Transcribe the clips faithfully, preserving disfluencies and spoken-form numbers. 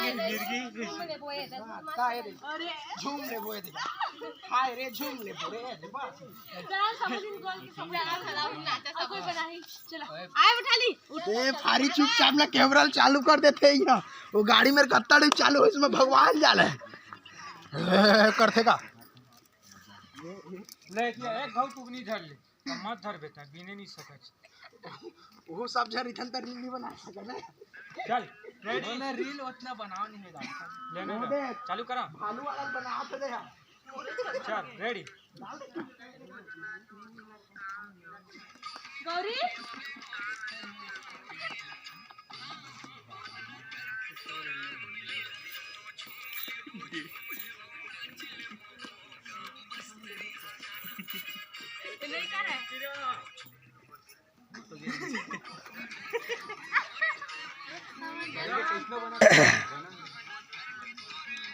मिर्गी। झूम ले बोए दे। का है रे? अरे। झूम ले बोए दे। हाय रे, झूम ले बोए दे, बस। चल, सब दिन गोल की सब दिन। चला, चला, हम नाचा सब। कोई बनाई। चला। आए उठा ली। ए, फारी चुपचाप ना कैमरा चालू कर देते ही ना। वो गाड़ी में कत्ता टाइम चालू हो, इसमें भगवान जाने। ए, करते का? ले, एक घाव तू नहीं धर ले। अब मत धर बेटा, बीने नहीं सकत। वो सब झन इधन त रील नहीं बना सकत ना। चल, रेडी? बोला रील उतना बनाओ नहीं होगा। लेने वो दो। दे। चालू करा। भालू वाला बना तो दे यार। चल, रेडी? गौरी।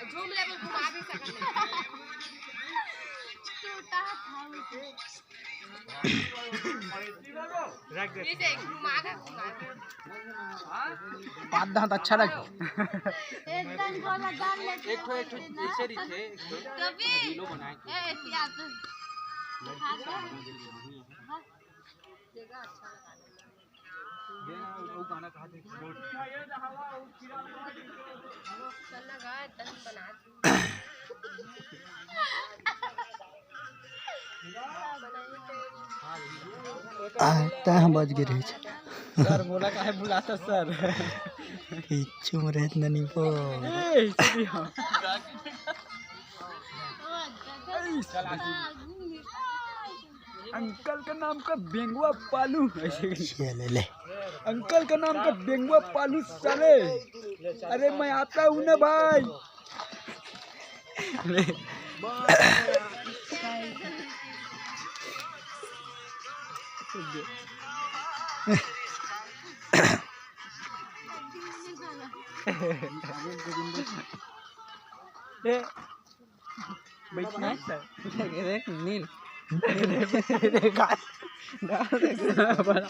घूम ले, घुमा भी सकत है। टूटा था वो। रख दे। इसे घुमा के, घुमा के। पाँच दांत अच्छा लगे। एकदम गोला दाल लेके एक ठो, एक ठो ऐसे रहिथे, एक ठो कभी। रीलो बनाए के। ए, पिया तू। खा के। ये ना, वो गाना कहा थे, चल ना गा, तन बना। आ, तैं ह बच गे रहे। सर, मोला काहे बुलाता सर? किच्छु में रहत न निपो। ए, इसे भी हाँ। अंकल का नाम का बेंगवा पालू। ऐसे करके। ये ले ले। अंकल का नाम का बेंगवा पालू साले। अरे मैं आता हूँ ना भाई। ए, बैठना है सर। देख, नील। बड़ा।